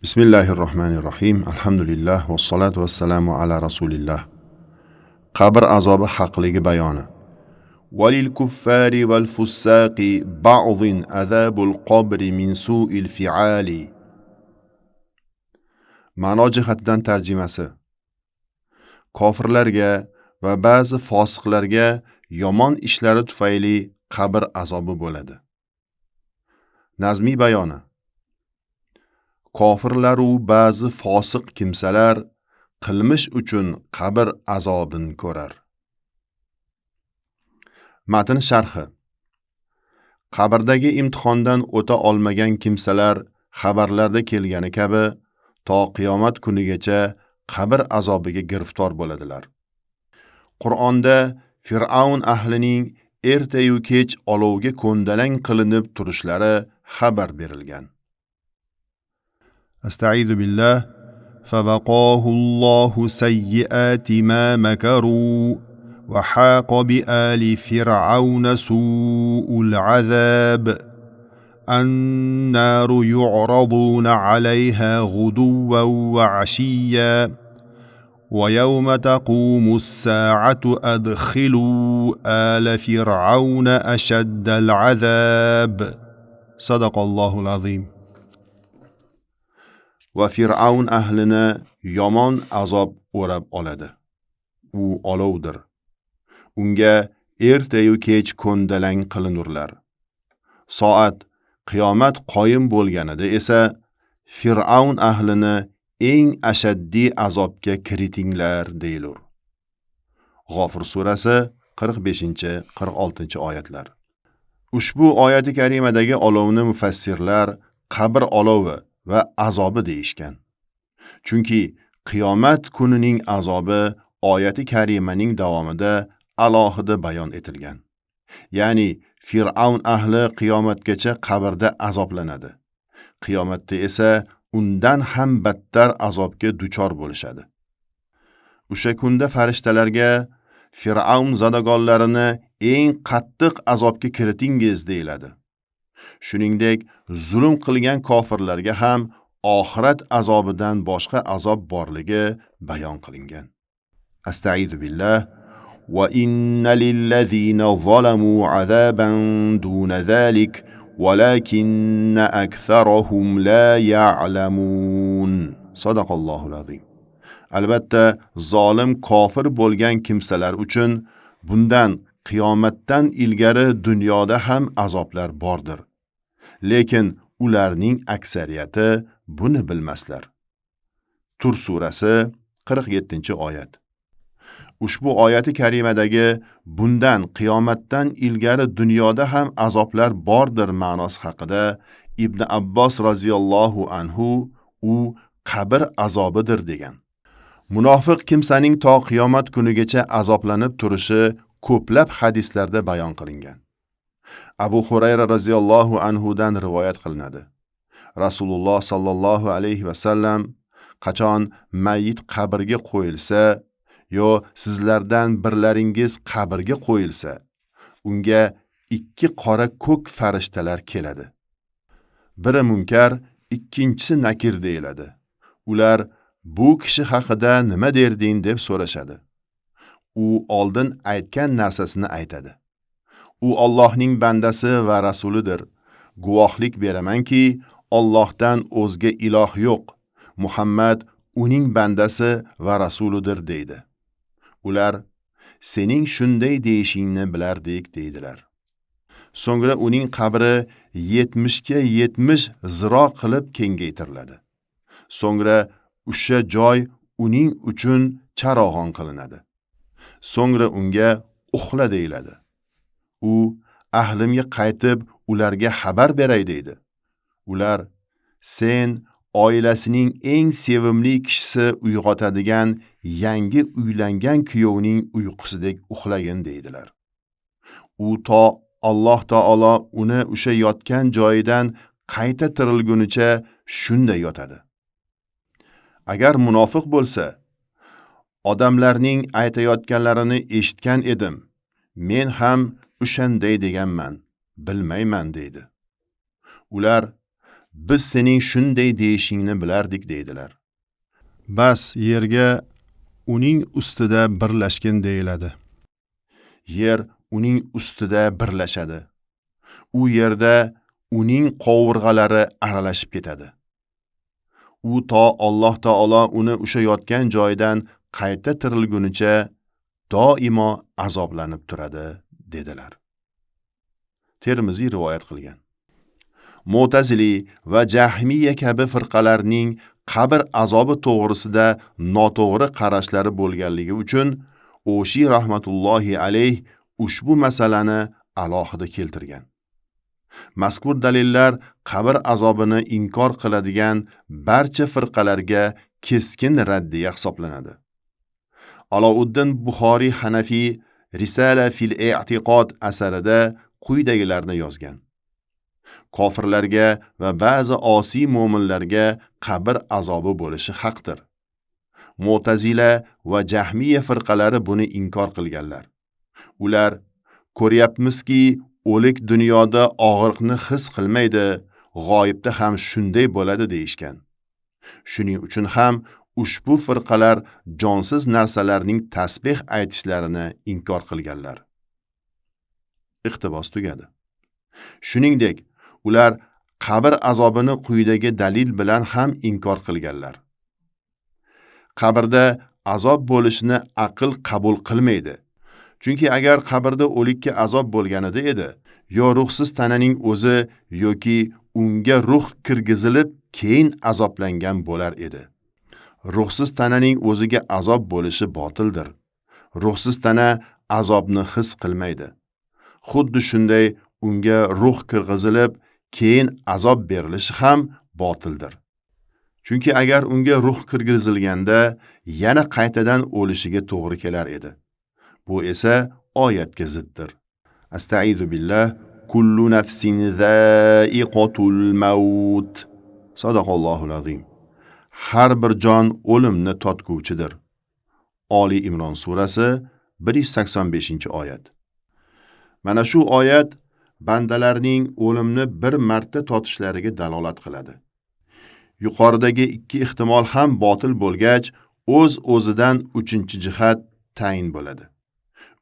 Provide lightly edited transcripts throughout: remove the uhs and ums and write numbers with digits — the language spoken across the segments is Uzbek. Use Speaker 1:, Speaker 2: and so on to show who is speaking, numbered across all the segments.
Speaker 1: Bismillahirrohmanirrohim. Alhamdulillah vassalatu vassalamu ala rasulillah. Qabr azobi haqligi bayoni. Walil kuffari wal fussaqi ba'dhin azabul qabri min su'il fi'ali. Ma'no jihatidan tarjimasi. Kofirlarga va ba'zi fosiqlarga yomon ishlari tufayli qabr azobi bo'ladi. Nazmiy bayoni. Kofirlaru ba'zi fosiq kimsalar qilmish uchun qabr azobin ko'rar. Matn sharhi. Qabrdagi imtihondan o'ta olmagan kimsalar xabarlarda kelgani kabi to qiyomat kunigacha qabr azobiga giriftor bo'ladilar. Qur'onda Fir'avn ahlining ertayu kech olovga ko'ndalang qilinib turishlari xabar berilgan. Astaizu billah فوقاه الله سيئات ما مكروا وحاق بآل فرعون سوء العذاب النار يعرضون عليها غدوا وعشيا ويوم تقوم الساعة أدخلوا آل فرعون أشد العذاب. صدق الله العظيم. Va Fir'avn ahlini yomon azob o'rab oladi. U olovdir. Unga ertayu kech ko'ndalang qilinurlar. Soat qiyomat qoyim bo'lganida esa Fir'avn ahlini eng ashaddiy azobga kiritinglar deyilur. G'ofir surasi 45-46 oyatlar. Ushbu oyati karimadagi olovni mufassirlar qabr olovi va azobi deyishgan. Chunki qiyomat kunining azobi oyati karimaning davomida alohida bayon etilgan. Ya'ni Fir'avn ahli qiyomatgacha qabrda azoblanadi. Qiyomatda esa undan ham battar azobga duchor bo'lishadi. O'sha kunda farishtalarga Fir'avn zodagonlarini eng qattiq azobga kiritingiz deyiladi. Shuningdek, zulm qilgan kofirlarga ham oxirat azobidan boshqa azob borligi bayon qilingan. Astaizu billah va inna lillazina zalamu azaban duna zalik walakinna aktharuhum la ya'lamun. Sadaqallohul azim. Albatta, zolim kofir bo'lgan kimsalar uchun bundan qiyomatdan ilgari dunyoda ham azoblar bordir. Lekin ularning aksariyati buni bilmaslar. Tur surasi 47-oyat. Ushbu oyati karimadagi bundan qiyomatdan ilgari dunyoda ham azoblar bordir ma'nosi haqida Ibn Abbos roziyallohu anhu u qabr azobidir degan. Munofiq kimsaning to qiyomat kunigacha azoblanib turishi ko'plab hadislarda bayon qilingan. Abu Hurayra roziyallohu anhu dan rivoyat qilinadi. Rasululloh sallallohu alayhi va sallam qachon mayyit qabrga qo'yilsa, yo sizlardan birlaringiz qabrga qo'yilsa, unga ikki qora ko'k farishtalar keladi. Biri Munkar, ikkinchisi Nakir deyiladi. Ular bu kishi haqida nima derding deb so'rashadi. U oldin aytgan narsasini aytadi. U Allohning bandasi va rasulidir. Guvohlik beramanki, Allohdan o'zga iloh yo'q. Muhammad uning bandasi va rasulidir deydi. Ular sening shunday deyishingni bilardik deydilar. So'ngra uning qabri 70 ga 70 ziro qilib kengaytiriladi. So'ngra o'sha joy uning uchun charog'on qilinadi. So'ngra unga uxla deyiladi. U ahlimga qaytib ularga xabar beray deydi. Ular sen oilasining eng sevimli kishisi uyg'otadigan yangi uylangan kuyovning uyqusidek uxlagin deydilar. U to Alloh taolo uni o'sha yotgan joyidan qayta tirilgunicha shunday yotadi. Agar munofiq bo'lsa, odamlarning aytayotganlarini eshitgan edim. Men ham o'shanday deganman, bilmayman deydi. Ular Biz sening shunday deyishingni bilardik deydilar. Bas yerga uning ustida birlashgin deyiladi. Yer uning ustida birlashadi. U yerda uning qovurg'alari aralashib ketadi. U to Alloh taolo uni o'sha yotgan joyidan qayta tirilgunicha doimo azoblanib turadi dedilar. Termiziy rivoyat qilgan. Mu'tazili va Jahmiya kabi firqalarning qabr azobi to'g'risida noto'g'ri qarashlari bo'lganligi uchun O'shiy rahmatullohi alayh ushbu masalani alohida keltirgan. Mazkur dalillar qabr azobini inkor qiladigan barcha firqalarga keskin raddiya hisoblanadi. Alouddin Buxoriy Hanafiy Risala fil i'tiqod asarida quyidagilarni yozgan. Kofirlarga va ba'zi osiy mo'minlarga qabr azobi bo'lishi haqdir. Mu'tazila va Jahmiya firqalari buni inkor qilganlar. Ular ko'ryapmizki, o'lik dunyoda og'riqni his qilmaydi, g'oyibda ham shunday bo'ladi deyishgan. Shuning uchun ham ushbu firqalar jonsiz narsalarning tasbih aytishlarini inkor qilganlar. Iqtibos tugadi. Shuningdek, ular qabr azobini quyidagi dalil bilan ham inkor qilganlar. Qabrda azob bo'lishini aql qabul qilmaydi. Chunki agar qabrda o'likka azob bo'lganida edi, yo ruhsiz tananing o'zi yoki unga ruh kirgizilib keyin azoblangan bo'lar edi. Ruhsiz tananing o'ziga azob bo'lishi botildir. Ruhsiz tana azobni his qilmaydi. Xuddi shunday unga ruh kirgizilib keyin azob berilishi ham botildir. Chunki agar unga ruh kirgizilganda yana qaytadan o'lishiga to'g'ri kelar edi. Bu esa oyatga ziddir. Astaizu billah, kullu nafsin za'iqatul maut. Sadaqallohul azim. Har bir jon o'limni totguvchidir. Oli Imron surasi 185-oyat. Mana shu oyat bandalarning o'limni bir marta totishlariga dalolat qiladi. Yuqoridagi ikki ehtimol ham botil bo'lgach, o'z-o'zidan uchinchi jihat tayin bo'ladi.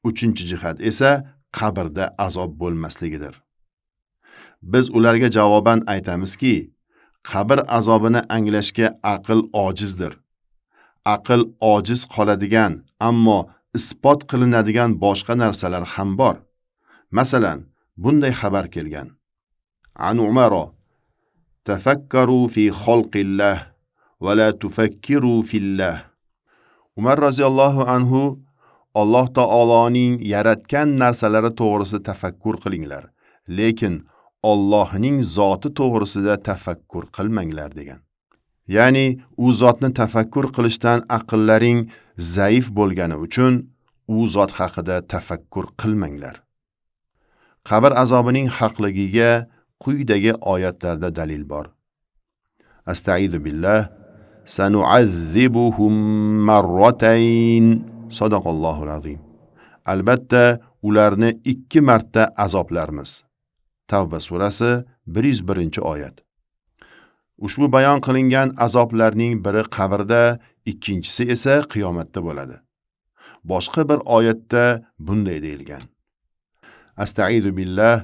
Speaker 1: Uchinchi jihat esa qabrda azob bo'lmasligidir. Biz ularga javoban aytamizki, qabr azobini anglashga aql ojizdir. Aql ojiz qoladigan, ammo isbot qilinadigan boshqa narsalar ham bor. Masalan, bunday xabar kelgan. An Umar: tafakkaru fi xalqillah va la tufakkiru fillah. Umar roziyallohu anhu Alloh taoloning yaratgan narsalari to'g'risida tafakkur qilinglar, lekin Allohning zoti to'g'risida tafakkur qilmanglar degan. Ya'ni u zotni tafakkur qilishdan aqllaring zaif bo'lgani uchun u zot haqida tafakkur qilmanglar. Qabr azobining haqligiga quyidagi oyatlarda dalil bor. Astaizu billah, sanu'azzibuhum marratayn. Sadaqallohul azim. Albatta ularni 2 marta azoblarmiz. Tavba surasi 101-oyat. Ushbu bayon qilingan azoblarning biri qabrda, ikkinchisi esa qiyomatda bo'ladi. Boshqa bir oyatda bunday deyilgan. Astaizu billah,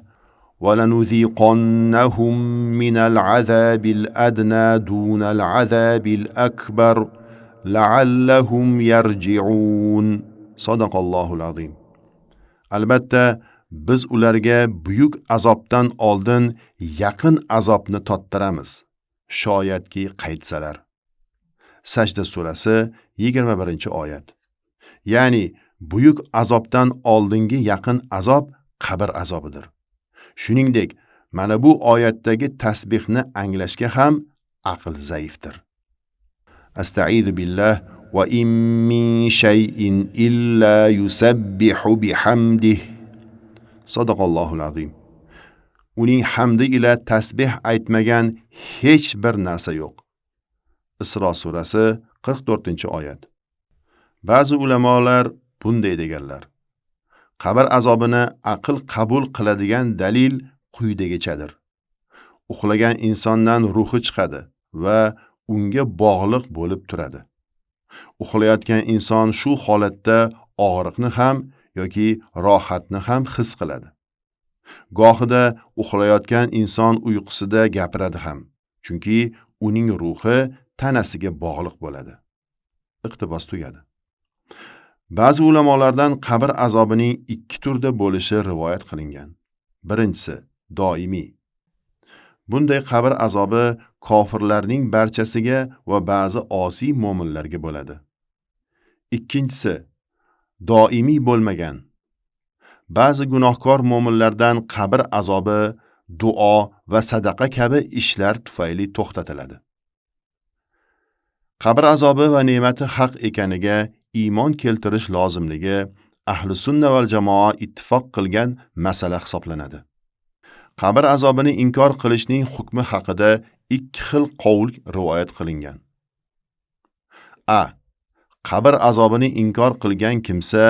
Speaker 1: va lanuziqannahum minal azabil adna dunal azabil akbar la'allahum yarji'un. Sadaqallohul azim. Albatta biz ularga buyuk azobdan oldin yaqin azobni tottiramiz, shoyatki qaytsalar. Sajda surasi 21-oyat. Ya'ni buyuk azobdan oldingi yaqin azob qabr azobidir. Shuningdek, mana bu oyatdagi tasbihni anglashga ham aql zaifdir. Astaizu billah, va in min shay'in illa yusabbihu bihamdihi. Sadaqallohul azim. Uning hamdi ila tasbih aytmagan hech bir narsa yo'q. Isro surasi 44-oyat. Ba'zi ulamolar bunday deganlar. Qabr azobini aql qabul qiladigan dalil quyidagichadir. Uxlagan insondan ruhi chiqadi va unga bog'liq bo'lib turadi. Uxlayotgan inson shu holatda og'riqni ham yoki rohatni ham his qiladi. Gohida uxlayotgan inson uyqusida gapiradi ham, chunki uning ruhi tanasiga bog'liq bo'ladi. Iqtibos tugadi. Ba'zi ulamolardan qabr azobining ikki turda bo'lishi rivoyat qilingan. Birinchisi doimiy. Bunday qabr azobi kofirlarning barchasiga va ba'zi osiy mo'minlarga bo'ladi. Ikkinchisi doimiy bo'lmagan. Ba'zi gunohkor mo'minlardan qabr azobi duo va sadaqa kabi ishlar tufayli to'xtatiladi. Qabr azobi va ne'mati haq ekaniga iymon keltirish lozimligi ahli sunna val jamoa ittifoq qilgan masala hisoblanadi. Qabr azobini inkor qilishning hukmi haqida ikki xil qovul rivoyat qilingan. A. Qabr azobini inkor qilgan kimsa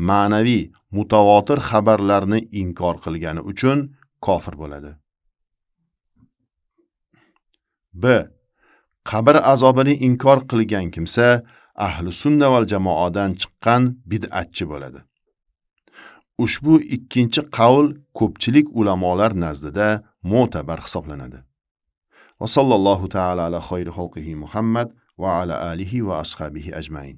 Speaker 1: ma'naviy mutavotir xabarlarni inkor qilgani uchun kofir bo'ladi. B. Qabr azobini inkor qilgan kimsa ahli sunna val jamoadan chiqqan bid'atchi bo'ladi. Ushbu ikkinchi qavl ko'pchilik ulamolar nazdida mo'tabar hisoblanadi. Va sallallohu ta'ala ala xayri xalqihi Muhammad va ala alihi va ashabihi ajmain.